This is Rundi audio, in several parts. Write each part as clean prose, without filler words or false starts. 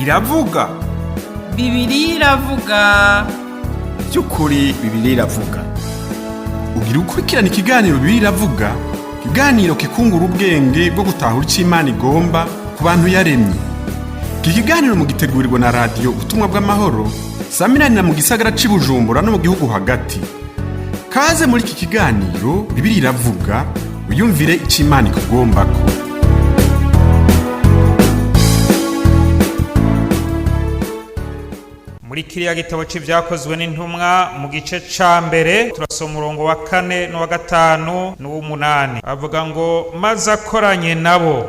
Iravuga. Bibiliya iravuga. By'ukuri Bibiliya iravuga. Ugira ukurikirana ikiganiro Bibiliya iravuga, ikiganiro kikungura ubwenge bwo gutahura icyo Imana igomba ku bantu yaremye. Iki kiganiro mugitegurirwa na Radiyo Ubutumwa bw'Amahoro, samiranira mu gisagara c'i Bujumbura no mu gihugu hagati. Kaze muri iki kiganiro Bibiliya iravuga, wiyumvire icyo Imana ikugombako. Muri kiriya gitabo c'Ivyakozwe n'Intumwa, mu gice ca mbere, turasoma umurongo wa kane n'uwa gatanu n'uw'umunani. Avuga ngo: "Maze akoranye nabo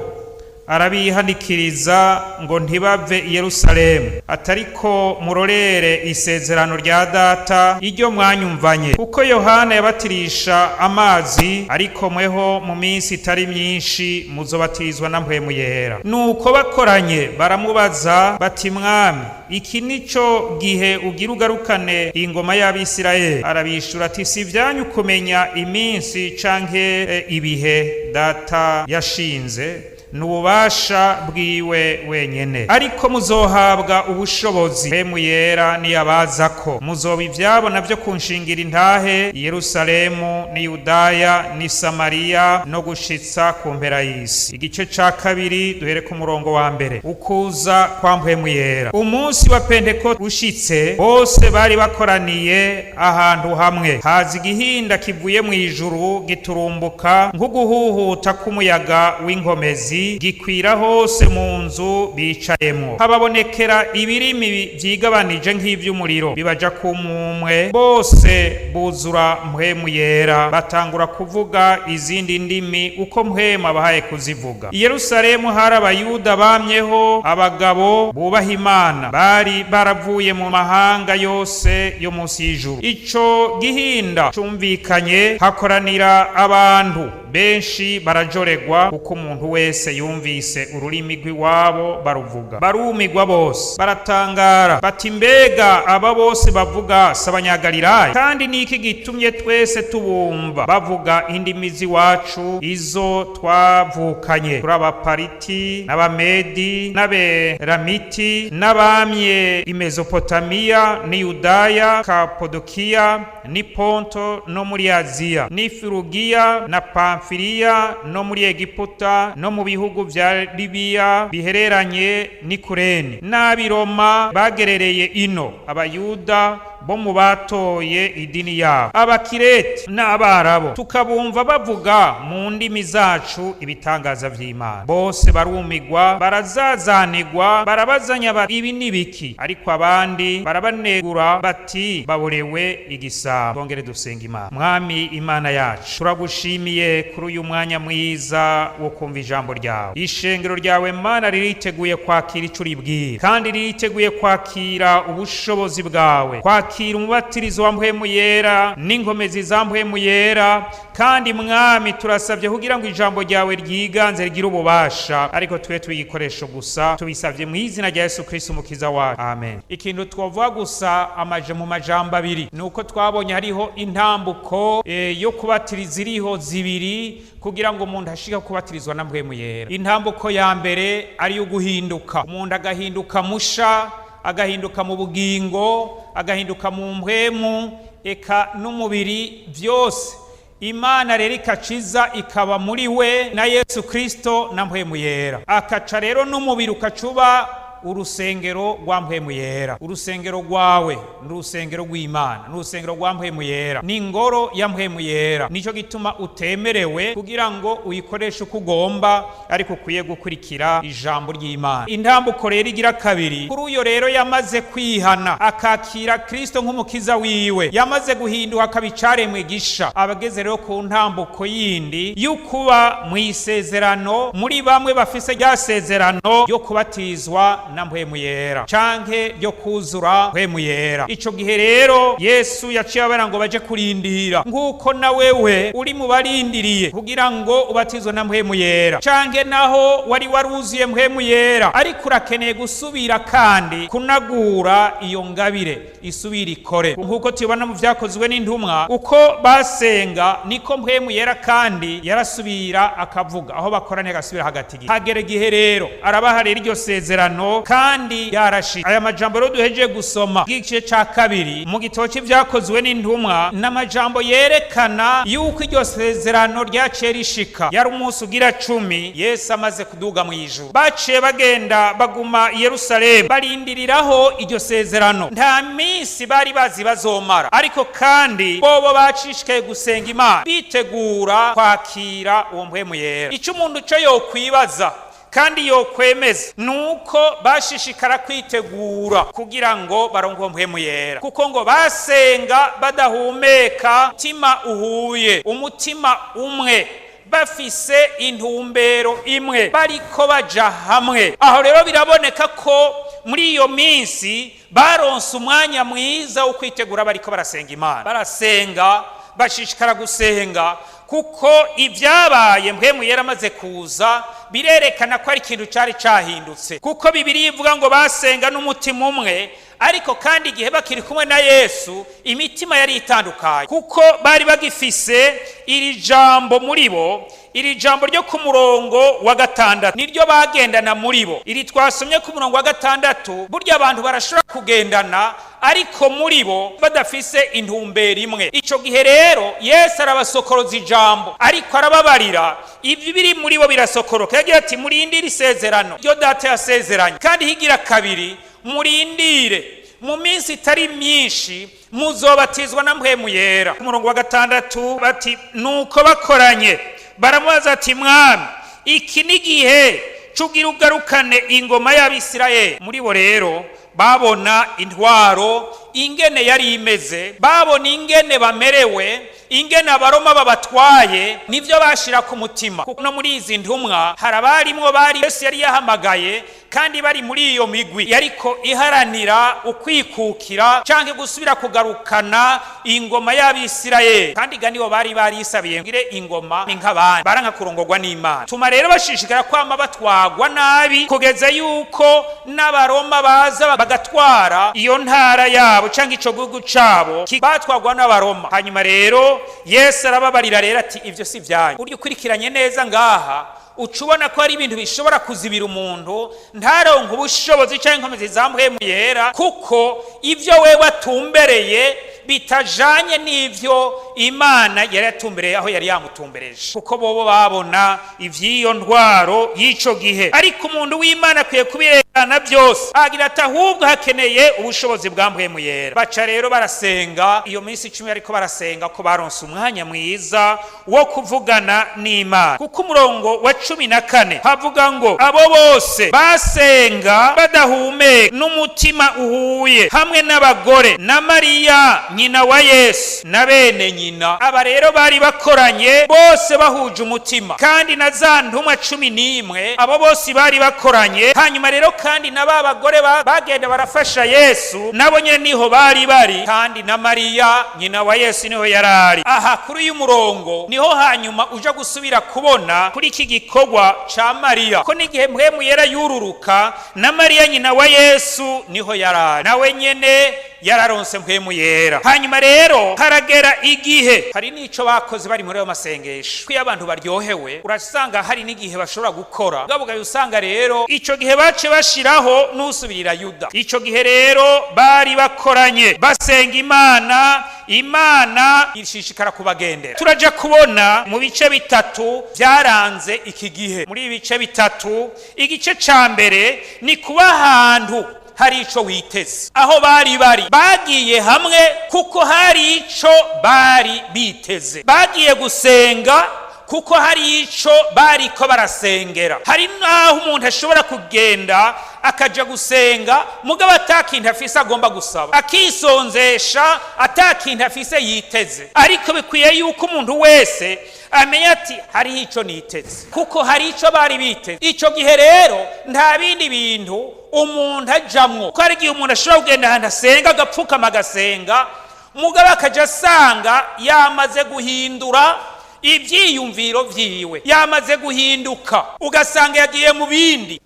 arabihanikiriza ngo ntibave i Yerusalemu, atariko murorere isezerano rya Data iryo mwanyumvanye, kuko Yohana yabatirisha amazi, ariko mweho mu minsi itari myinshi muzobatirizwa na Mpwemu Yera." Nuko bakoranye baramubaza bati: "Mwami, iki nico gihe ugira ugarukane ingoma y'Abisirayeli?" Arabishura ati: "Si ivyanyu kumenya iminsi canke ibihe Data yashinze n'ububasha bwiwe wenyene, ariko muzohabwa ubushobozi Mpwemu Yera niyabazako, muzoba ivyabona vyo kunshingira intahe i Yerusalemu n'i Yudaya n'i Samariya no gushitsa ku mpera y'isi." Igice ca kabiri, duhere ku murongo wa mbere. Ukuza kwa Mpwemu Yera. Umunsi wa Pentekote ushitse, bose bari bakoraniye ahantu hamwe. Haza igihinda kivuye mu ijuru giturumbuka nk'uguhuhuta k'umuyaga w'inkomezi, gikwira hose mu nzu bicayemwo. Hababonekera ibirimi vyigabanije nk'ivy'umuriro, bibaja ku mumwe. Bose buzura Mpwemu Yera, batangura kuvuga izindi ndimi uko Mpwemu abahaye kuzivuga. I Yerusalemu hari Abayuda bamyeho, abagabo bubaha Imana, bari baravuye mu mahanga yose yo munsi y'ijuru. Ico gihinda cumvikanye, hakoranira abantu benshi, barajoregwa, kuko umuntu wese yumvise ururimi rw'iwabo baruvuga. Barumigwa bose, baratangara bati: "Mbega aba bose bavuga si Abanyagalilaya? Kandi niki gitumye twese tubumva bavuga indimi z'iwacu izo twavukanye? Turi Abapariti n'Abamedi n'Aberamiti n'abamye i Mezopotamiya n'i Yudaya, Kapodokiya n'i Ponto no muri Aziya, n'i Firugiya na Pamfiliya no muri Egiputa no mu bihugu vya Libiya bihereranye n'i Kureni, n'ab'i Roma bagerereye ino, Abayuda bo mu batoye idini yabo, Abakireti n'Abarabo, tukabumva bavuga mu ndimi zacu ibitangaza vy'Imana." Bose barumigwa, barazazanigwa, barabazanya bati: "Ibi ni biki?" Ariko abandi barabanegura bati: "Baborewe igisabo." Twongere dusenga Imana. Mwami Imana yacu, turagushimiye kuri uyu mwanya mwiza wo kumva ijambo ryawe. Ishengero ryawe, Mana, ririteguye kwakira ico uribwira, kandi ririteguye kwakira ubushobozi bwawe, kwakira umubatirizo wa Mpwemu Yera n'inkomezi za Mpwemu Yera. Kandi Mwami, turasabye kugira ngo ijambo ryawe ryiganze, rigire ububasha, ariko twe tuyikoresho gusa. Tubisabye mu izina rya Yesu Kristo Umukiza wacu, amen. Ikintu twovuga gusa amaje mu majambo abiri ni uko twabonye hariho intambuko yo kubatiriza iriho zibiri kugira ngo umuntu ashike kubatirizwa na Mpwemu Yera. Intambuko ya mbere ari iyo guhinduka, umuntu agahinduka musha, agahinduka mu bugingo, agahinduka mu mpwemu, eka n'umubiri, byose. Imana rero ikaciza ikaba muri we na Yesu Kristo na Mpwemu Yera, akaca rero n'umubiri ukacuba urusengero rwa Mpwemu Yera. Urusengero rwawe ni urusengero rw'Imana, ni urusengero rwa Mpwemu Yera, ni ingoro ya Mpwemu Yera. Nicyo gituma utemerewe kugira ngo uyikoreshe uko ugomba, ariko ukwiye gukurikira ijambo ry'Imana. Intambuko rero igira kabiri, kuri uyo rero yamaze kwihana akakira Kristo nk'Umukiza wiwe, yamaze guhinduka akaba icaremwe gisha, abageze rero ku ntambuko yindi y'ukuba mu isezerano, muri bamwe bafise rya sezerano ryo kubatizwa na Mpwemu Yera canke ryo kuzura Mpwemu Yera. Ico gihe rero Yesu yaciye abara ngo baje kurindira, nk'uko na wewe uri mu barindiriye kugira ngo ubatizwe na Mpwemu Yera, canke naho wari waruzuye Mpwemu Yera, ariko urakeneye gusubira kandi kunagura iyo ngabire isubira ikore, nk'uko tubibona mu Vyakozwe n'Intumwa. Uko basenga niko Mpwemu Yera kandi yarasubira akavuga aho bakoraniye, agasubira hagati. Hagera igihe rero arabaha rero iryo sezerano. sezerano kandi yarashitse. Aya majambo rero duhejeje gusoma igice ca kabiri mu gitabo c'ivyakozwe n'intumwa, n'amajambo yerekana yuko iryo sezerano ryaciye rishika. Yari umunsi ugira 10 Yesu amaze kuduga mu ijuru. Baciye bagenda baguma i Yerusalemu barindiriraho iryo sezerano. Nta minsi bari bazi bazomara, ariko kandi bobo bacishikaye gusenga Imana bitegura kwakira uwo Mpwemu Yera. Ico umuntu co yokwibaza kandi yokwemeza nuko bashishikara kwitegura kugira ngo baronke uwo Mpwemu Yera, kuko ngo basenga badahumeka, umutima uhuye, umutima umwe, bafise intumbero imwe, bariko baja hamwe. Aho rero biraboneka ko muri iyo minsi baronse umwanya mwiza wo kwitegura, bariko barasenga Imana, barasenga, bashishikara gusenga, kuko ibyabaye Mpwemu Yera amaze kuza birerekana ko ari ikintu cari cahindutse. Kuko Bibiliya ivuga ngo basenga n'umutima umwe, ariko kandi igihe bakiri kumwe na Yesu imitima yari itandukanye, kuko bari bagifise iri jambo muri bo. Iri jambo ryo ku murongo wa 6 niryo bagendana muri bo. Iri twasomye ku murongo wa 6, burya abantu barashobora kugendana ariko muri bo badafise intumbero imwe. Ico gihe rero Yesu arabasokoroza ijambo, ariko arababarira ibyo biri muri bo birasokoroka. Yagira ati: murindire isezerano ryo Data yasezeranye. Kandi higira kabiri: murindire, mu minsi itari myinshi muzobatizwa na Mpwemu Yera. Ku murongo wa 6 bati: nuko bakoranye baramubaza ati: Mwami, iki ni igihe cugira ugarukane ingoma y'Abisirayeli? Muri bo rero babona intwaro ingene yari imeze, babona ingene bamerewe, ingene Abaroma babatwaye, nivyo bashira ku mutima. Kuko no muri izi ntumwa hari abarimwo bari Yesu yari yahamagaye, kandi bari muri iyo migwi yariko iharanira ukwikukira canke gusubira kugarukana ingoma y'Abisirayeli. Kandi ga nibo bari barisabiye ngire ingoma ni nk'abandi, baranka kurongorwa n'Imana. Tuma rero bashishikara kwama batwagwa nabi kugeza yuko n'Abaroma baza bagatwara iyo ntara yabo canke ico gihugu cabo, batwagwa n'Abaroma. Hanyuma rero Yesu arababarira rero ati: ivyo si vyanyu. Burya ukurikiranye neza ngaha uca ubona ko hari ibintu bishobora kuzibira umuntu ntaronke ubushobozi canke inkomezi za Mpwemu Yera, kuko ivyo wewe atumbereye bitajanye n'ivyo Imana yari yatumbereye aho yari yamutumbereje. Kuko bobo babona ivy'iyo ntwaro y'ico gihe, ariko umuntu w'Imana akwiye kubirekana byose, agira ati: ahubwo hakeneye ubushobozi bwa Mpwemu Yera. Baca rero barasenga iyo minsi 10, ariko barasenga ko baronse umwanya mwiza wo kuvugana n'Imana. Kuko umurongo wa 14 havuga ngo: abo bose basenga badahumeka n'umutima uhuye, hamwe n'abagore na Mariya nyina wa Yesu na bene nyina. Aba rero bari bakoranye bose bahuje umutima, kandi na za ntumwa 11 abo bose bari bakoranye. Hanyuma rero kandi na ba bagore bagenda barafasha Yesu nabo nyene niho bari bari, kandi na Mariya nyina wa Yesu niho yarari. Aha kuri uyu murongo niho hanyuma uja gusubira kubona kuri iki gikorwa ca Mariya, ko n'igihe Mpwemu Yera yururuka na Mariya nyina wa Yesu niho yarari, nawe nyene yararonse Mpwemu Yera. Hanyuma rero haragera igihe hari n'ico bakoze bari muri ayo masengesho. Ko iyo abantu baryohewe urasanga hari n'igihe bashobora gukora mugabo usanga rero ico gihe bace bashiraho n'usubirira Yuda. Ico gihe rero bari bakoranye basenga Imana, Imana ishishikara kubagendera. Turaja kubona mu bice bitatu byaranze iki gihe. Muri ibi bice bitatu, igice ca mbere ni kuba ahantu hari ico witeze. Aho bari bari bagiye hamwe kuko hari ico bari biteze. Bagiye gusenga kuko hari ico bariko barasengera. Hari naho umuntu ashobora kugenda akaja gusenga mugabo atakintu afise agomba gusaba, akisonzesha atakintu afise yiteze. Ariko bikwiye yuko umuntu wese amenya ati: hariho ico niteze, kuko hari ico bari biteze. Ico gihe rero nta bindi bintu umuntu ajamwo, ko hari igihe umuntu ashobora kugenda ahantu asenga agapfukama agasenga, mugabo akaja asanga yamaze guhindura ivyiyumviro vyiwe, yamaze guhinduka, ugasanga yagiye mu bindi.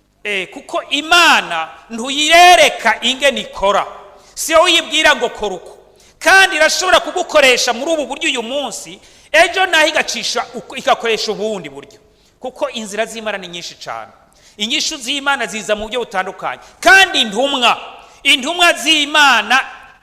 Kuko Imana ntuyirereka ingene ikora, si wowe uyibwira ngo kora uko. Kandi irashobora kugukoresha muri ubu buryo uyu munsi, ejo naho igacisha igakoresha ubundi buryo, kuko inzira z'Imana ni nyinshi cyane. Inyishu z'Imana ziza mu buryo butandukanye, kandi intumwa z'Imana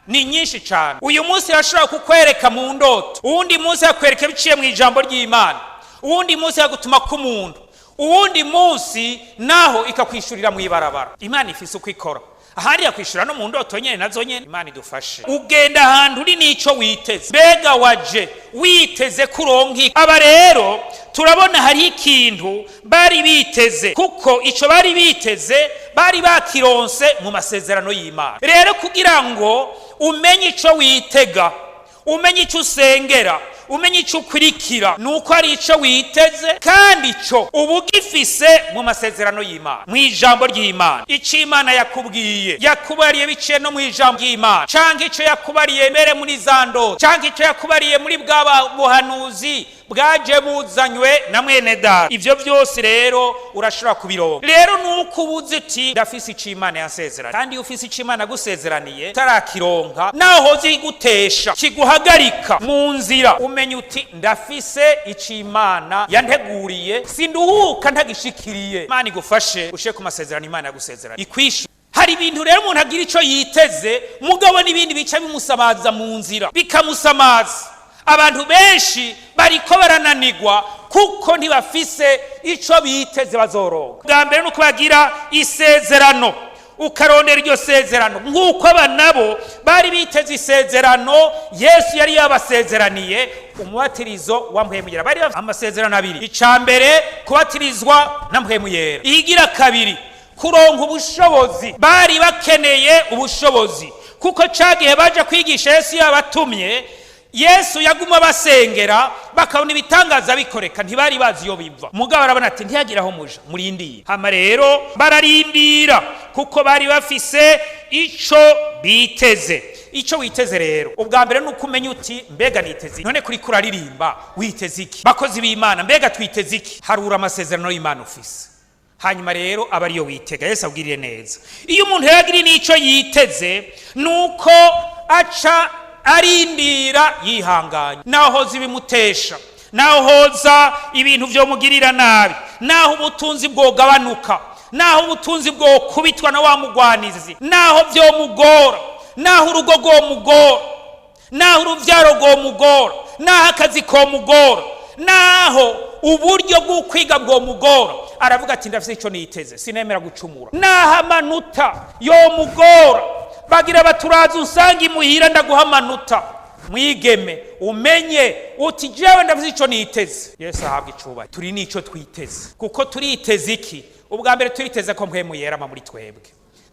ni nyinshi cyane. Uyu munsi irashobora kukwereka mu ndoto, uwundi munsi yakwereka biciye mu ijambo ry'Imana, uwundi munsi yagutuma k'umuntu, uwundi munsi naho ikakwishurira mu ibarabara. Imana ifise uko ikora, ahandi yakwishura no mu ndoto nyene nazo nyene. Imana idufashe. Ugenda ahantu uri n'ico witeze. Mbega waje witeze kuronka? Aba rero turabona hariho ikintu bari biteze, kuko ico bari biteze bari bakironse mu masezerano y'Imana. Rero kugira ngo umenye ico witega, umenye ico usengera, umenye ico ukurikira, nuko ari ico witeze, kandi ico uba ugifise mu masezerano y'Imana, mu ijambo ry'Imana. Ico Imana yakubwiye, yakubariye biciye no mu ijambo ry'Imana, canke ico yakubariye mbere muri za ndoto, canke ico yakubariye muri bwa buhanuzi bwaje buzanywe na mwene data, ivyo byose rero urashobora kubironka. Rero nuko ubuze uti ndafise ico Imana yansezeraniye, kandi iyo ufise ico Imana agusezeraniye utarakironka, naho zigutesha kiguhagarika mu nzira, umenye uti ndafise ico Imana yanteguriye, sinduhuka ntagishikiriye. Imana igufashe ushe ku masezerano Imana yagusezeraniye, ikwishu. Hari ibintu rero umuntu agira ico yiteze, mugabo n'ibindi bica bimusamaza mu nzira, bikamusamaza. Abantu benshi bariko barananigwa kuko ntibafise ico biteze bazoronka. Bwa mbere nuko bagira isezerano, ukarondera iryo sezerano, nk'uko aba nabo bari biteze isezerano Yesu yari yabasezeraniye, umubatirizo wa Mpwemu Yera. Bari bafite amasezerano abiri: ica mbere kubatirizwa na Mpwemu Yera, igira kabiri kuronka ubushobozi. Bari bakeneye ubushobozi kuko ca gihe baja kwigisha Yesu yabatumye, Yesu yaguma basengera bakabona ibitangaza bikoreka, ntibari bazi iyo biva. Mugabo arabona ati ntihagire aho muja, murindira. Hama rero bararindira kuko bari bafise ico biteze. Ico witeze rero ubwa mbere ni uko umenya uti mbega niteze iki? None kuri kuraririmba witeze iki? Bakozi b'Imana, mbega twiteze iki? Harura amasezerano y'Imana ufise, hanyuma rero aba ariyo witega. Yesu abwirire neza. Iyo umuntu yagira n'ico yiteze, nuko aca arindira yihanganye, naho hoza ibimutesha, naho hoza ibintu vyomugirira nabi, naho ubutunzi bwogabanuka, naho ubutunzi bwokubitwa na wa mugwanizi, naho vyomugora, naho urugo rwomugora, naho uruvyaro rwomugora, naho akazi komugora, naho uburyo bw'ukwiga bwomugora, aravuga ati ndafise ico niteze, sinemera gucumura. Naho amanota yomugora, bagira baturaza usanga imuhira ndaguha amanota, mwigeme umenye uti jewe ndafise ico niteze. Yesu ahabwa icubahiro. Turi n'ico twiteze, kuko turiteze iki? Ubwa mbere turiteze ko Mpwemu Yera ama muri twebwe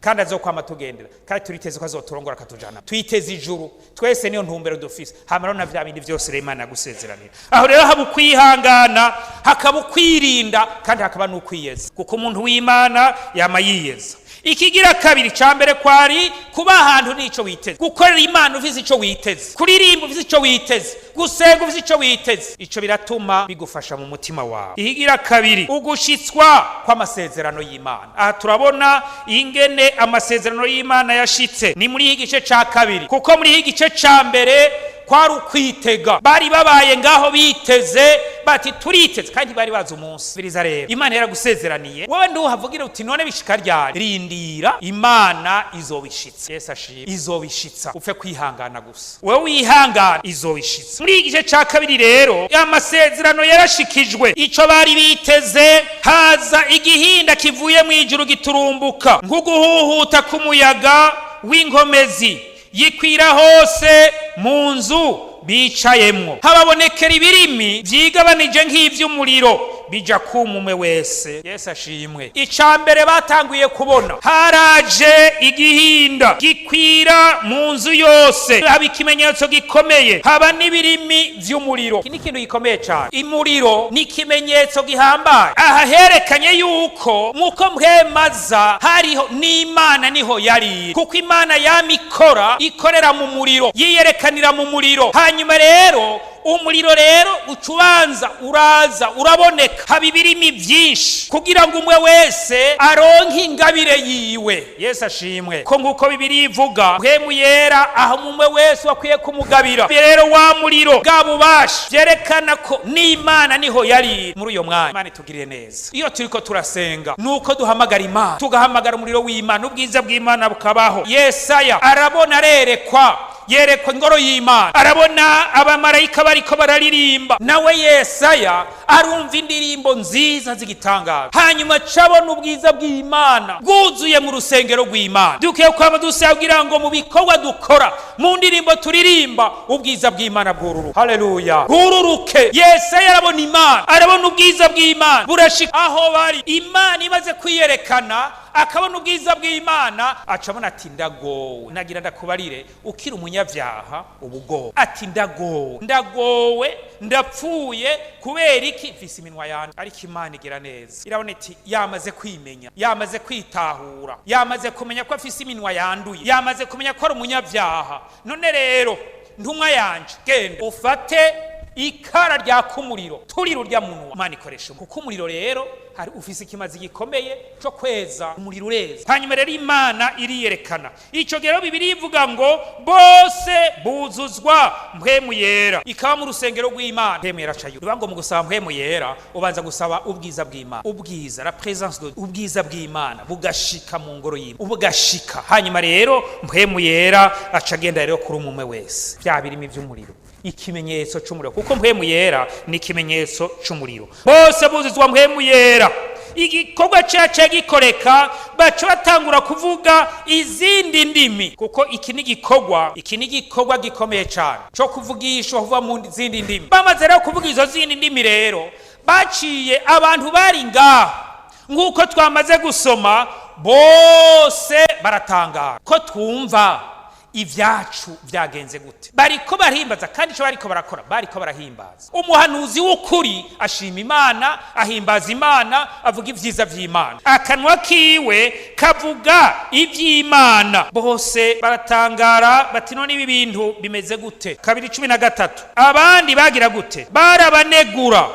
kandi azokwama tugendera, kandi turiteze ko azoturongora akatujana. Twiteze ijuru twese, niyo ntumbero dufise. Hama rero na vya bindi vyose rero Imana yagusezeranira, aho rero haba ukwihangana, hakaba ukwirinda, kandi hakaba n'ukwiyeza, kuko umuntu w'Imana yama yiyeza. Ikigira kabiri, ca mbere kwari kuba ahantu n'ico witeze, gukorera Imana ufise ico witeze, kuririmba ufise ico witeze, gusenga ufise ico witeze. Ico biratuma bigufasha mu mutima wawe. Ikigira kabiri, ugushitswa kw'amasezerano y'Imana. Aha turabona ingene amasezerano y'Imana yashitse, ni muri iki gice ca kabiri, kuko muri iki gice ca mbere kwari ukwitega. Bari babaye ngaho biteze, bati turiteze, kandi bari bazi umunsi. Biriza rero Imana yaragusezeraniye, wowe nduhavugira uti none bishika ryari? Rindira, Imana izobishitsa. Yesu ashimwe, izobishitsa, upfe kwihangana gusa. Wowe wihangana, izobishitsa. Muri iki gice ca kabiri rero amasezerano yarashikijwe, ico bari biteze. Haza igihinda kivuye mu ijuru giturumbuka nk'uguhuhuta k'umuyaga w'inkomezi, yikwira hose mu nzu bicayemwo. Hababonekera ibirimi vyigabanije nk'ivy'umuriro, bija kumumwe wese. Yesu ashimwe. Ica mbere batanguye kubona, haraje igihinda gikwira mu nzu yose, haba ikimenyetso gikomeye, haba n'ibirimi vy'umuriro. Iki ni ikintu gikomeye cane. Imuriro ni ikimenyetso gihambaye. Aha herekanye yuko muko mpwemaza hariho n'Imana, niho yari, kuko Imana yama ikora, ikorera mu muriro, yiyerekanira mu muriro. Hanyuma rero Umuriro rero ucubanza uraza uraboneka, haba ibirimi byinshi kugira ngo umwe wese aronke ingabire yiwe. Yesu ashimwe ko nk'uko Bibiri ivuga, Mpwemu Yera aho umwe wese wakwiye kumugabira. Rero wa muriro, bwa bubasha, byerekana ko n'Imana niho yari muri uyo mwanya. Imana itugirire neza. Iyo turiko turasenga, nuko duhamagara Imana, tugahamagara umuriro w'Imana, ubwiza bw'Imana bukabaho. Yesaya arabona, arerekwa, yerekwa ingoro y'Imana, arabona abamarayika bariko bararirimba. Nawe Yesaya arumva indirimbo nziza z'igitangaza, hanyuma acabona ubwiza bw'Imana bwuzuye mu rusengero rw'Imana. Dukwiye kwama dusaba kugira ngo mu bikorwa dukora, mu ndirimbo turirimba, ubwiza bw'Imana bwururuke. Haleluya, bwururuke. Yesaya arabona Imana, arabona ubwiza bw'Imana burashika aho bari. Imana imaze kwiyerekana, akabona ubwiza bw'Imana, acabona ati: "Ndagowe." Nagira ndakubarire, ukiri umunyabyaha ubugowe. Ati: "Ndagowe, ndagowe, ndapfuye." Kubera iki? Mfise iminwa yanjye. Ariko Imana igira neza, irabona iti yamaze kwimenya, yamaze kwitahura, yamaze kumenya ko afise iminwa yanduye, yamaze kumenya ko ari umunyabyaha. "None rero, ntumwa yanje, genda ufate ikara ryaka umuriro, turira urya munwa." Imana ikoresha, kuko umuriro rero hari ufise ikimazi gikomeye cyo kweza. Umuriro ureza. Hanyuma rero Imana iriyerekana. Ico rero Bibiri ivuga ngo bose buzuzwa Mpwemu Yera, ikaba mu rusengero rw'Imana. Mpwemu Yera acayo. Bivuga ngo mu gusaba Mpwemu Yera, ubanza gusaba ubwiza bw'Imana, ubwiza, la présence de, ubwiza bw'Imana bugashika mu ngoro y'Imana, bugashika. Hanyuma rero Mpwemu Yera aca agenda rero kuri umwe wese, bya birimi vy'umuriro, ikimenyetso c'umuriro, kuko Mpwemu Yera ni ikimenyetso c'umuriro. Bose buzuzwa Mpwemu Yera, igikorwa caca gikoreka, baca batangura kuvuga izindi ndimi, kuko iki ni igikorwa gikomeye cane co kuvugishwa, kuva mu zindi ndimi. Bamaze rero kuvuga izo zindi ndimi rero, baciye abantu bari ngaho, nk'uko twamaze gusoma, bose baratangara ko twumva ibyacu byagenze gute. Bariko barahimbaza, kandi icyo bariko barakora, bariko barahimbaza. Umuhanuzi w'ukuri ashima Imana, ahimbaza Imana, avuga ibyiza by'Imana, akanwa kiwe kavuga iby'Imana. Bose baratangara bati: "None ibi bintu bimeze gute?" 2:13. Abandi bagira gute? Barabanegura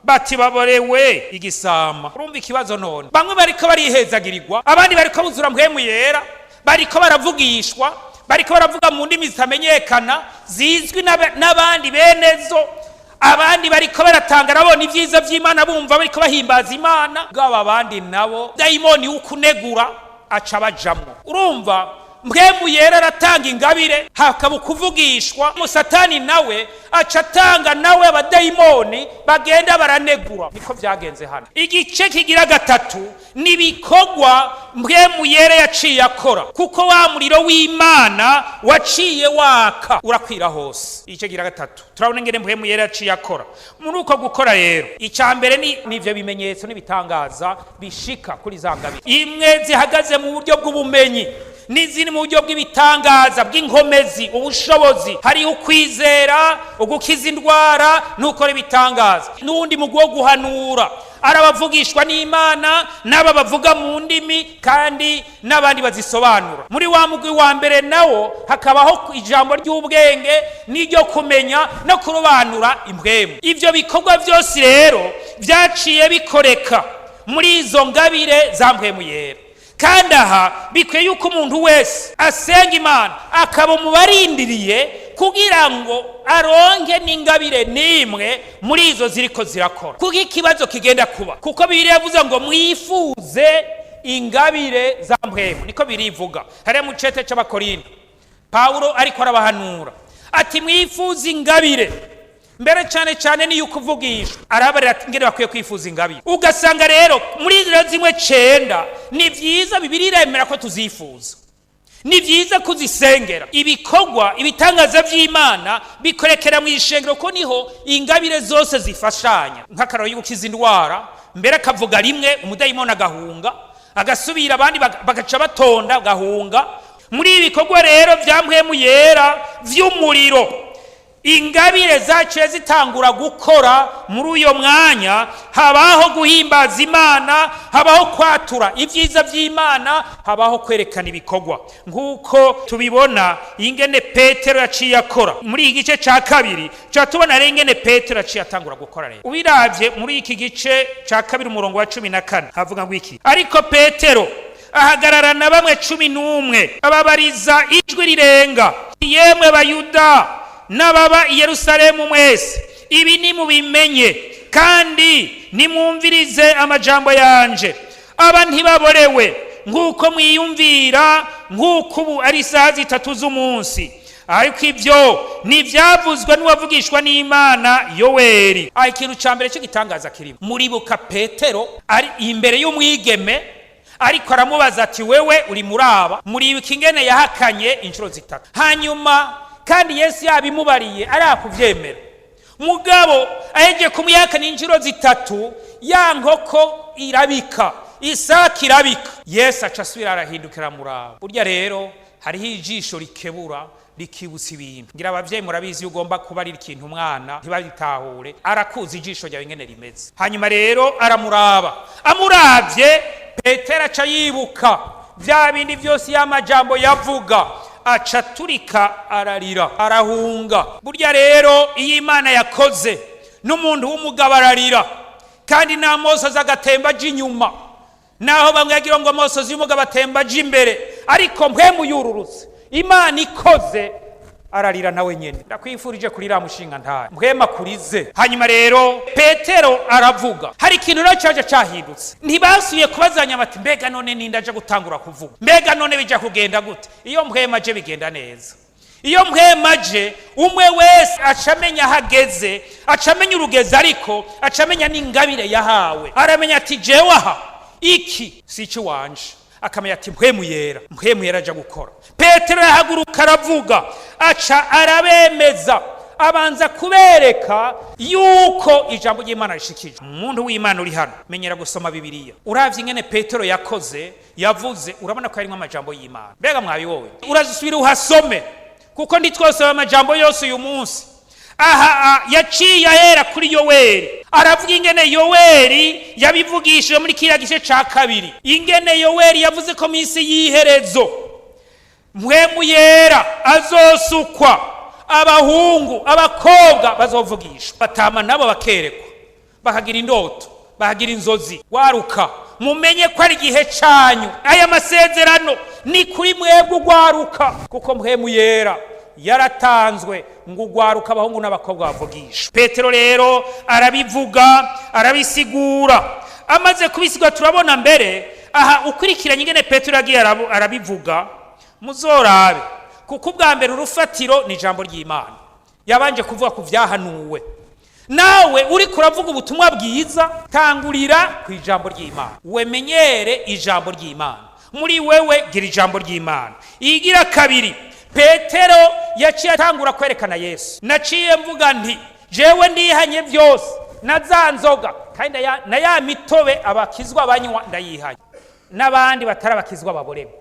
bati: "Baborewe igisama." Urumva ikibazo none? Bamwe bariko barihezagirirwa, abandi bariko buzura Mpwemu Yera, bariko baravugishwa, bariko baravuga mu ndimi zitamenyekana zizwi n'abandi benezo, abandi bariko baratanga, arabona ibyiza by'Imana, bumva bariko bahimbaza Imana bwabo, abandi nabo dayimoni w'ukunegura aca bajamwo. Urumva, Mpwemu Yera aratanga ingabire, hakaba ukuvugishwa, umusatani nawe aca atanga nawe abadayimoni bagenda baranegura. Niko byagenze hano. Igice kigira gatatu ni ibikorwa Mpwemu Yera yaciye akora, kuko wa muriro w'Imana waciye waka urakwira hose. Igice kigira gatatu, turabona ingene Mpwemu Yera yaciye akora. Muri uko gukora rero, icya mbere ni n'ivyo bimenyetso n'ibitangaza bishika kuri za ngabire, imwe zihagaze mu buryo bw'ubumenyi n'izindi mu buryo bw'ibitangaza, bw'inkomezi, ubushobozi. Hariho ukwizera, ugukiza indwara n'ukora ibitangaza, n'uwundi mugwi wo guhanura, arabavugishwa n'Imana, n'aba bavuga mu ndimi kandi n'abandi bazisobanura. Muri wa mugwi wa mbere nawo hakabaho ijambo ry'ubwenge n'iryo kumenya no kurobanura impwemu. Ibyo bikorwa byose rero byaciye bikoreka muri izo ngabire za Mpwemu Yera. Kandi aha bikwiye yuko umuntu wese asenga Imana akaba mu barindiriye kugira ngo aronke n'ingabire n'imwe muri izo ziriko zirakora, kuko ikibazo kigenda kuba, kuko Bibiliya yavuze ngo mwifuze ingabire za mpwemu. Niko birivuga hariya mu cete c'Abakorinto. Pawulo ariko arabahanura ati: "Mwifuze ingabire mbere cyane cyane niyo ukuvugishwa." Arabarira ati ngene bakwiye kwifuza ingabire. Ugasanga rero muri izo zimwe cenda, ni byiza, Bibiliya iremera ko tuzifuza, ni byiza kuzisengera. Ibikorwa, ibitangaza by'Imana bikorekera mu ishengero, ko niho ingabire zose zifashanya. Nk'akararo yo gukiza indwara, mbere akavuga rimwe umudayimoni agahunga, agasubira, abandi bagaca batonda agahunga. Muri ibi bikorwa rero bya Mpwemu Yera vy'umuriro. Ingabire zaciye zitangura gukora muri uyo mwanya. Habaho guhimbaza Imana, habaho kwatura ibyiza by'Imana, habaho kwerekana ibikorwa, nk'uko tubibona ingene Petero yaciye akora muri iki gice cya kabiri. Tuba tubona rero ingene Petero yaciye atangura gukora. Rero ubirabye muri iki gice cya kabiri, umurongo wa 14, havuga ngo iki? Ariko Petero ahagarara na bamwe 11, ababariza ijwi rirenga: "Yemwe Bayuda n'ababa i Yerusalemu mwese, ibi nimubimenye kandi nimwumvirize amajambo yanje. Aba ntibaborewe nk'uko mwiyumvira, nk'uko ubu ari isaha 3 z'umunsi. Ariko ibyo ntibyavuzwe n'uwavugishwa n'Imana Yoweri." Aha ikintu cya mbere cy'igitangaza kirimo, muribuka Petero ari imbere y'umwigeme, ariko aramubaza ati: "Wewe uri muri aba?" Muribuka ingene yahakanye inshuro zitatu. Hanyuma kandi Yesu yabimubariye arakubyemera, mugabo ahegiye kumwihakana inshuro zitatu, ya nkoko irabika, isake irabika, Yesu aca asubira arahindukira muraba. Burya rero hariho ijisho rikebura, rikibutsa ibintu. Ngira ababyeyi murabizi, iyo ugomba kuba ari ikintu umwana ntibabitahure, arakuza ijisho ryawe ingene rimeze. Hanyuma rero aramuraba, amuravye Petero aca yibuka bya bindi byose y'amajambo yavuga, aca aturika ararira, arahunga. Burya rero iyo Imana yakoze, n'umuntu w'umugabo ararira, kandi n'amosozi agatemba aja inyuma. Naho bamwe yagira ngo amosozi y'umugabo atemba aja imbere, ariko mpwemu yururutse, Imana ikoze, ararira nawe nyene. Ndakwifurije kurira, mushinga ntaye mpwema kurize. Hanyuma rero Petero aravuga. Hari ikintu rero cyaje cyahindutse. Ntibasubiye kubazanya bati: "Mbega none ninde aje gutangura kuvuga? Mbega none bija kugenda gute?" Iyo mpwema aje bigenda neza. Iyo mpwema aje, umwe wese aca amenya aho ageze, aca amenya urugezi, ariko aca amenya n'ingabire yahawe. Aramenya ati: "Jewe aha iki si icy'iwanje." Akamenya ati: "Mpwemu yera, mpwemu yera aja gukora." Petero yahaguruka aravuga, aca arabemeza, abanza kubereka yuko ijambo ry'Imana rishikije. Umuntu w'Imana uri hano, menyera gusoma Bibiliya. Uravye ingene Petero yakoze, yavuze, urabona ko harimwo amajambo y'Imana. Mbega mwabibonye? Urazisubira uhasome, kuko ndi twosoma amajambo yose uyu munsi. Aha yaciye ahera kuri Yoweri, aravuga ingene Yoweri yabivugishije muri kiriya gice ca kabiri, ingene Yoweri yavuze ko minsi y'iherezo mpwemu yera azosukwa, abahungu abakobwa bazovugishwa, batama nabo bakerekwa, bakagira indoto, bakagira inzozi. Waruka, mumenye ko ari igihe canyu. Aya masezerano ni kuri mwebwe ugwaruka, kuko mpwemu yera yaratanzwe ngo ugwaruka, abahungu n'abakobwa bavugishwa. Petero rero arabivuga, arabisigura. Amaze kubisigura, turabona mbere aha ukurikiranye ingene Petero yagiye arabivuga. Muzorabe, kuko ubwa mbere urufatiro ni ijambo ry'Imana. Yabanje kuvuga ku byahanuwe. Nawe uriko uravuga ubutumwa bwiza, tangurira ku ijambo ry'Imana, wemenyere ijambo ry'Imana muri wewe, gira ijambo ry'Imana. Igira kabiri, Petero yaciye atangura kwerekana Yesu. Naciye mvuga nti: "Jewe ndihanye byose, na za nzoga kandi na ya mitobe abakizwa banywa ndayihanye, n'abandi batarabakizwa baborerwa."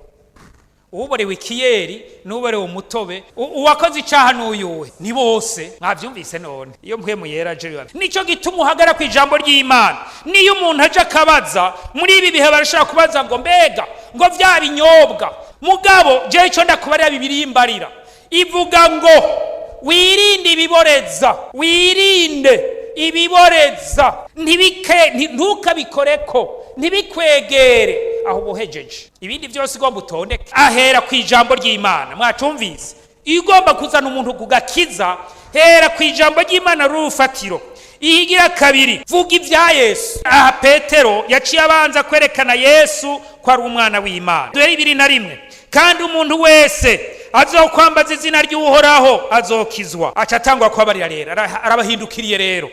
Uborewe ikiyeri n'uborewe umutobe, uwakoze icaha n'uyuwe, ni bose. Mwavyumvise none? Iyo mpwemu yera aje biba. Nico gituma uhagara ku ijambo ry'Imana. Niyo umuntu aje akabaza, muri ibi bihe barashobora kubaza ngo: "Mbega ngo vya binyobwa?" Mugabo jewe ico ndakubarira, Bibiliya imbarira, ivuga ngo wirinde ibiboreza, wirinde ibiboreza, ntibike ntukabikoreko, ntibikwegere aho ubuhejeje. Ibindi byose ugomba utondeke. Ahera ku ijambo ry'Imana. Mwacumvise? Iyo ugomba kuzana umuntu ku gakiza, hera ku ijambo ry'Imana rufatiro. Ihigira kabiri, vuga ibya Yesu. Aha Petero yaciye abanza kwerekana Yesu ko ari umwana w'Imana. Dore 21: "Kandi umuntu wese azokwambaza izina ry'Uhoraho azokizwa." Aca atangwa kubabarira rero, arabahindukiriye rero: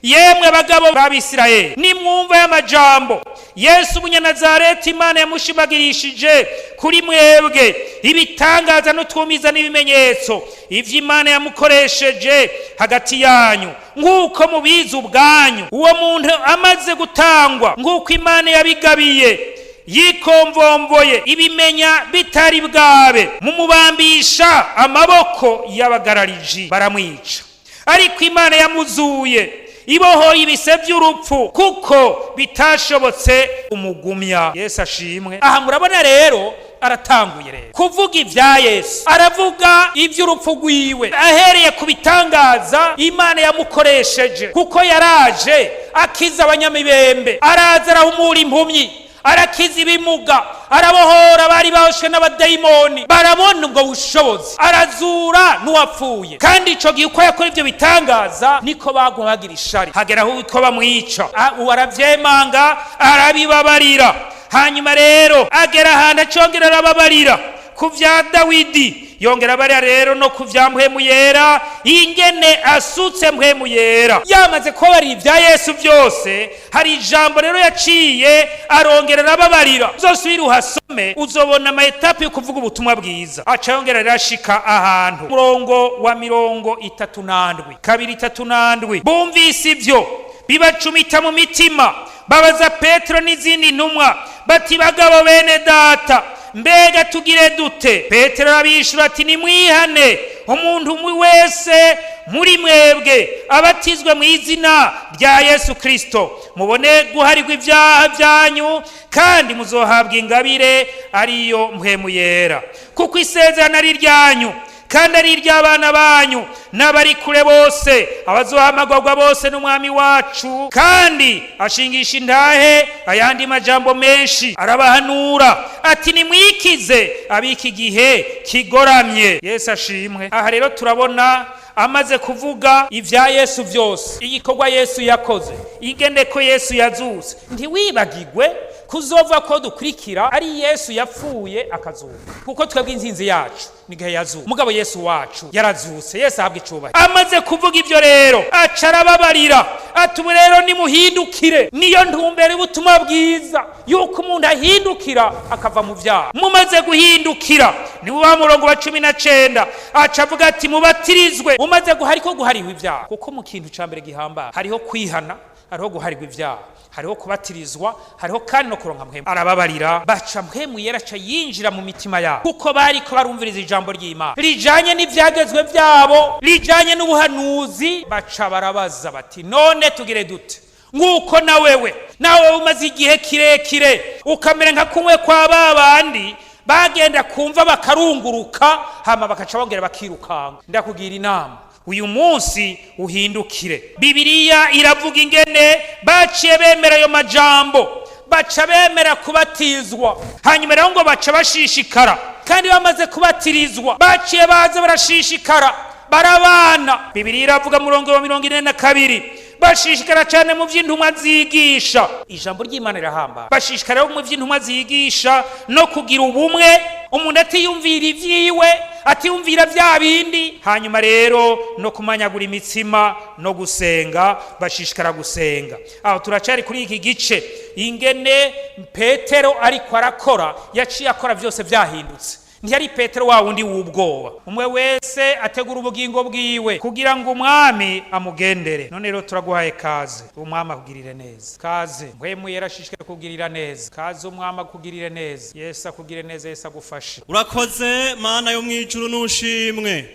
"Yemwe bagabo b'Abisirayeli, nimwumva y'amajambo. Yesu umunyanazareti, Imana yamushimagirishije kuri mwebwe ibitangaza n'utwumiza n'ibimenyetso, ivyo Imana yamukoresheje hagati yanyu nk'uko mubizi ubwanyu. Uwo muntu amaze gutangwa nk'uko Imana yabigabiye Yikomvomvoye ibimenya bitari bwabe, mumubambisha amaboko y'abagarariji, baramwica. Ariko Imana yamuzuye, ibohoye ibise by'urupfu, kuko bitashobotse umugumya. Yesu ashimwe. Aha murabona rero, aratanguye rero kuvuga ibya Yesu, aravuga iby'urupfu rwiwe, ahereye ku bitangaza Imana yamukoresheje, kuko yaraje akiza abanyamibembe, araza arahumura impumyi, arakiza ibimuga, arabohora abari bahoshwe n'abadayimoni, barabona ubwo bushobozi, arazura n'uwapfuye. Kandi ico gihe uko yakora ivyo bitangaza, niko bagwa bagira ishari, hagera aho uko bamwica. Uwo aravyemanga, arabibabarira. Hanyuma rero agera ahantu acongera arababarira ku vya Dawidi, yongera abarira rero no ku vya Mpwemu Yera, ingene asutse Mpwemu Yera. Yamaze kubabarira ibya Yesu byose, hari ijambo rero yaciye arongera arababarira. Uzosubire uhasome, uzobona ama étapes yo kuvuga ubutumwa bwiza. Aca yongera rero ashika ahantu, umurongo wa 37, 2:37: "Bumvise ivyo, bibacumita mu mitima, babaza Petero n'izindi ntumwa bati: 'Bagabo bene data, mbega tugire dute?' Petero arabishura ati: 'Nimwihane, umuntu umwe wese muri mwebwe abatizwe mu izina rya Yesu Kristo, mubone guharirwa ibyaha byanyu, kandi muzohabwa ingabire ariyo Mpwemu Yera. Kuko isezerano ari iryanyu, kandi ari iry'abana banyu n'abari kure bose, abazohamagwarwa bose n'Umwami wacu.' Kandi ashingisha intahe ayandi majambo menshi, arabahanura ati: 'Nimwikize ab'iki gihe kigoramye.'" Yesu ashimwe. Aha rero turabona amaze kuvuga ibya Yesu byose, igikorwa Yesu yakoze, ingene ko Yesu yazutse. Ntiwibagigwe kuzova ko dukurikira ari Yesu yapfuye akazuka, kuko twebwe inzinzi yacu nigihe yazuka. Mugabo Yesu wacu yarazutse. Yesu ahabwa icubahiro. Amaze kuvuga ibyo rero, aca arababarira ati: "Ubu rero nimuhindukire." Niyo ntumbero y'ubutumwa bwiza, yuko umuntu ahindukira akava mu byaha. Mumaze guhindukira, ni wa murongo wa 19, aca avuga ati: "Mubatirizwe." Umaze guhariko guhariwe ibyaha, kuko mu kintu ca mbere gihambaye hariho kwihana, hariho guharirwa ibyaha, hariho kubatirizwa, hariho kandi no kuronka Mpwemu. Arababarira, baca Mpwemu Yera aca yinjira mu mitima yabo, kuko bariko barumviriza ijambo ry'Imana rijanye n'ivyagezwe vyabo, rijanye n'ubuhanuzi. Baca barabaza bati: "None tugire dute?" Nk'uko na wewe nawe umaze igihe kirekire ukamera nka kumwe kwa ba bandi bagenda kumva bakarunguruka, hama bakaca bongera bakirukanga. Ndakugira inama uyu munsi, uhindukire. Bibiliya iravuga ingene baciye bemera ayo majambo, baca bemera kubatizwa. Hanyuma rero ngo baca bashishikara, kandi bamaze kubatirizwa baciye baza barashishikara, barabana. Bibiliya iravuga murongo wa 42: "Bashishikara cyane mu by'intumwa zigisha." Ijambo ry'Imana rirahamba. Bashishikara mu by'intumwa zigisha no kugira ubumwe, umuntu atiyumvira ibyiwe, atiyumvira bya bindi. Hanyuma rero no kumanyagura imitsima no gusenga, bashishikara gusenga. Aho turacari kuri iki gice, ingene Petero ariko arakora, yaciye akora byose byahindutse. Ntiyari Petero wa wundi w'ubwoba. Umwe wese ategura ubugingo bwiwe kugira ngo Umwami amugendere. None rero turaguhaye kaze, Umwami akugirire neza. Kaze, Mpwemu yarashishikaye kugirira neza. Kaze, Umwami akugirire neza. Yesu akugirire neza, Yesu agufashe. Urakoze Mana yo mu ijuru, n'ushimwe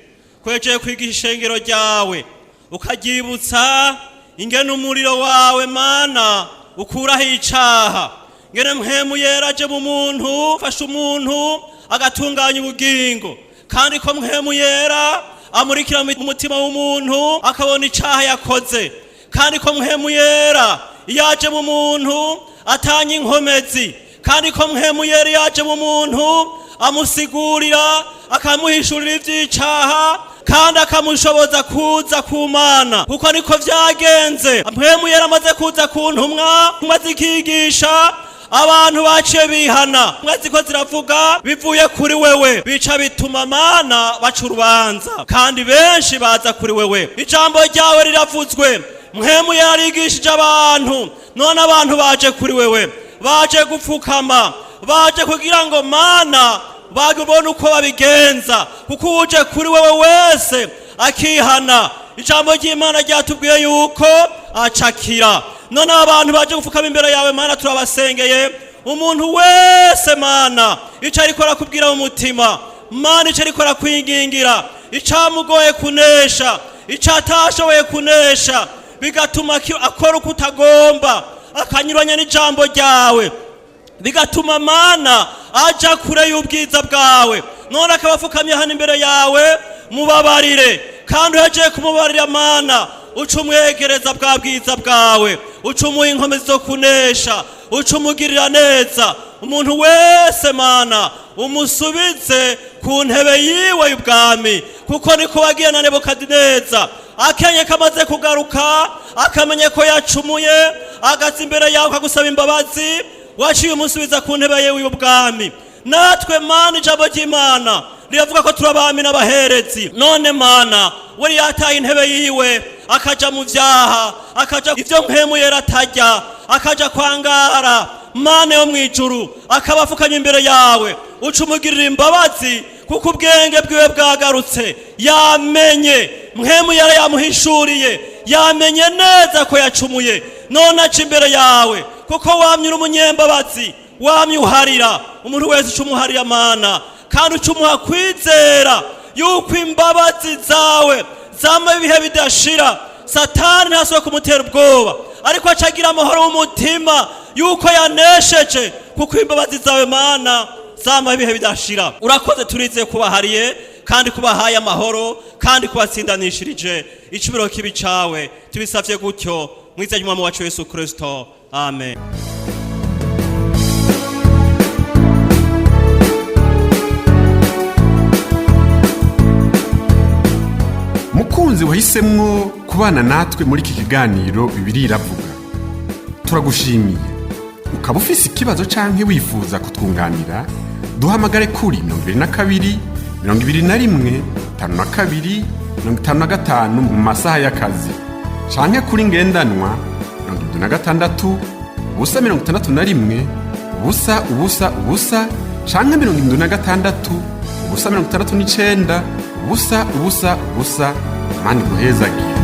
kwegeye kwigisha ishengero ryawe, ukaryibutsa ingene umuriro wawe Mana ukuraho icaha, ngene Mpwemu Yera aje mu muntu, ufasha umuntu agatunganya ubugingo, kandi ko Mpwemu Yera amurikira mu mutima w'umuntu akabona icaha yakoze, kandi ko Mpwemu Yera iyo aje mu muntu atanga inkomezi, kandi ko Mpwemu Yera iyo aje mu muntu amusigurira, akamuhishurira ivy'icaha, kandi akamushoboza kuza ku Mana, kuko niko vyagenze. Mpwemu Yera amaze kuza ku ntumwa, ntumwa zikigisha abantu, baciye bihana. Ntumwa ziko ziravuga bivuye kuri wewe, bica bituma Mana baca urubanza, kandi benshi baza kuri wewe. Ijambo ryawe riravuzwe, Mpwemu yarigishije abantu, none abantu baje kuri wewe, baje gupfukama, baje kugira ngo Mana babone uko babigenza, kuko uje kuri wewe wese akihana, ijambo ry'Imana ryatubwiye yuko acakira. None abantu baje gupfukama imbere yawe Mana, turabasengeye. Umuntu wese, Mana, icyo ariko arakubwira mu mutima, Mana, icyo ariko arakwingingira, icyamugoye kunesha, icyo atashoboye kunesha, bigatuma akora uko utagomba, akanyuranya n'ijambo ryawe, bigatuma, Mana, aja kure y'ubwiza bwawe, none akaba apfukamye hano imbere yawe, mubabarire. Kandi uhejeje kumubarira, Mana, uca umwegereza bwa bwiza bwawe, uca umuha inkomezi zo kunesha, uca umugirira neza. Umuntu wese, Mana, umusubize ku ntebe yiwe y'ubwami, kuko niko wagiye na Nebukadineza. Akenye kamaze kugaruka, akamenya ko yacumuye, agaza imbere yawe akagusaba imbabazi, waciye umusubiza ku ntebe yewe y'ubwami. Natwe, Mana, ijambo ry'Imana riravuga ko turi abami n'abaherezi. None, Mana, we yataye intebe yiwe, akaja mu vyaha, akaja ivyo mpemu yera atarya, akaja kwangara, Mana yo mw'ijuru, akaba afukamye imbere yawe, uca umugirira imbabazi, kuko ubwenge bwiwe bwagarutse, yamenye mpemu yera yamuhishuriye, yamenye neza ko yacumuye, none aca imbere yawe, kuko wamye uri umunyembabazi, wamye uharira umuntu wese. Uca umuharira, Mana, kandi uca umuha kwizera yuko imbabazi zawe zama ibihe bidashira. Satani ntasubira kumutera ubwoba, ariko aca agira amahoro mu mutima yuko yanesheje, kuko imbabazi zawe, Mana, zama ibihe bidashira. Urakoze, turizeye kubahariye kandi kubahaye amahoro kandi kubatsindanishirije. Icubiro kibi cawe. Tubisavye gutyo mu izina ry'Umwami wacu Yesu Kristo, amen. Mukunzi wahisemwo kubana natwe muri iki kiganiro Bibiliya Iravuga, turagushimiye. Ukaba ufise ikibazo canke wifuza kutwunganira, duhamagare kuri 22 21 52 55 mu masaha y'akazi, canke kuri ngendanwa 76 0 61 0 0 0 canke 76 0 69 0 0 0. Mani guhezagira.